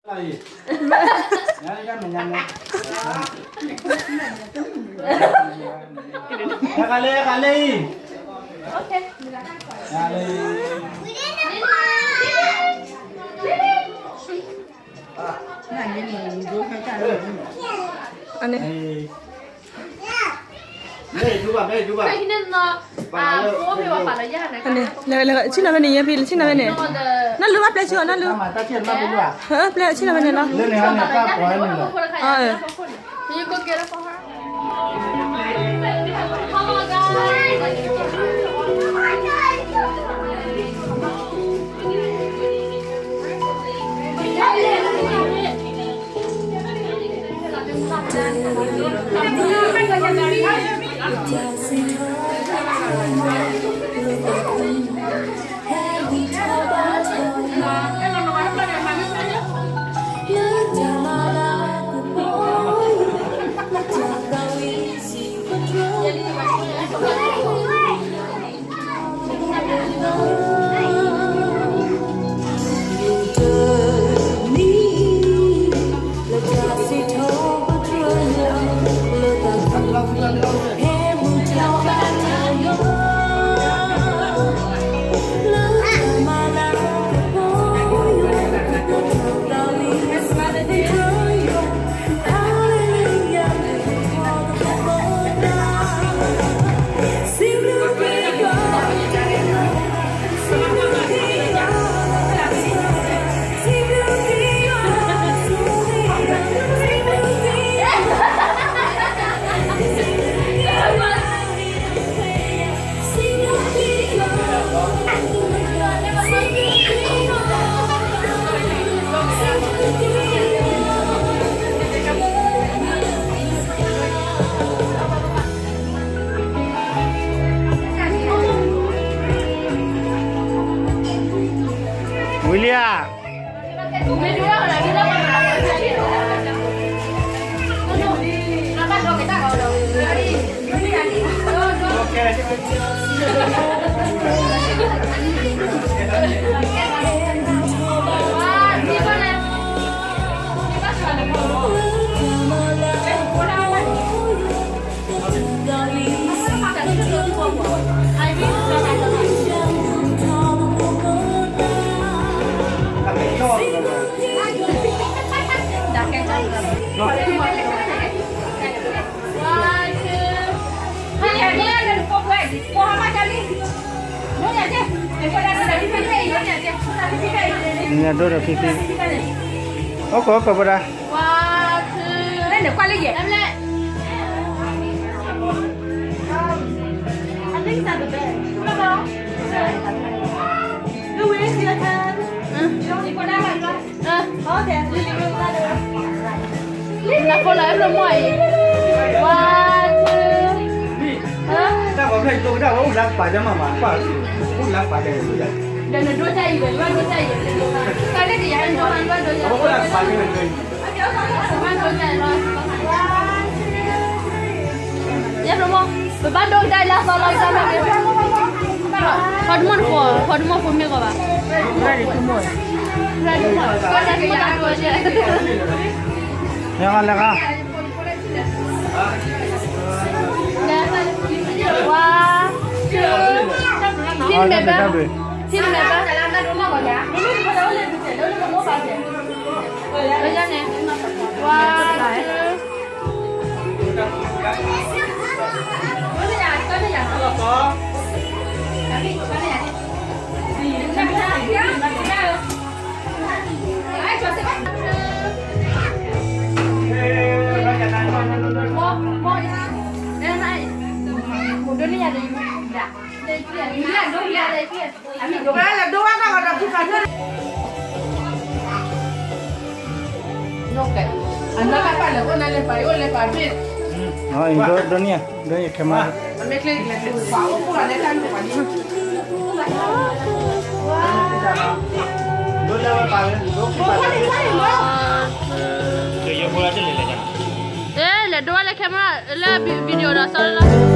အံၤ, ညါန့ၣ်, ညါန့ၣ်, ညါန့ၣ်, ညါန့ၣ်, ညါန့ၣ်, ညါန့ၣ်. အန့ၣ်, အန့ၣ်, ဆ့ၣ်နီၤဖဲန့ၣ် ယဲဖံ ဆ့ၣ်နီၤဖဲန့ၣ်, နလူၤဘၣ်ပျဲၢ်ဆူအီၤ နလူၤ, ပျဲၢ်ဆ့ၣ်နီၤဖဲန့ၣ်လီၤ, ဝံၤလံဧါ. One, two, three. ဒိၣ်ဒီးဖံဖံ, အိၣ်ခိးအိၣ်ခိးပဒၣ်. One, two, three. I think it's at the back. Come on. Louis, your turn. Okay, Lily, you got it. နဖိလၢအဲၣ်လိာ်မီၢ်အံၤ, one, two, တၢ်ဂီၤဖျၢၣ်ယတိကတၢၢ်ဝဲအိၣ်လၢကပာ်ကမၣ်မး, အိၣ်လၢကပာ်ကမၣ်, ဒီးနဒိတၢ်အံၤဝဲ, ယဘၣ်ဒိတၢ်အံၤ, တၢ်လၢကယၤဒိ, ယဘၣ်ဒိတၢ်အံၤလီၤ, ယဘၣ်ဒိတၢ်အံၤလီၤ, ပဘၣ်ဒိတၢ်အံၤလၢအသီလီၤ, ယတၢ်မ့ၢ်, ဖီတမီၢ်တဖီ, ဖီတမီၢ်ဖိမ့ၢ်ဂီၤဘၣ်, ဖီတမီၢ်တဖီ, ဖီတမီၢ်တဖီ, လဲၤဂီၤ, လဲၤဂီၤ. One, two, ထံၣ်မဲဘၢ, ထံၣ်မဲဘၢ, လၢယၤန့ၣ်, one, two. အံၤ ဒိးန့ၢ်ဧါ, ဒိးန့ၢ် camera. အဲ လဲၤဒိဝဲလၢ camera လၢ video ဒီး sorry လီၤ.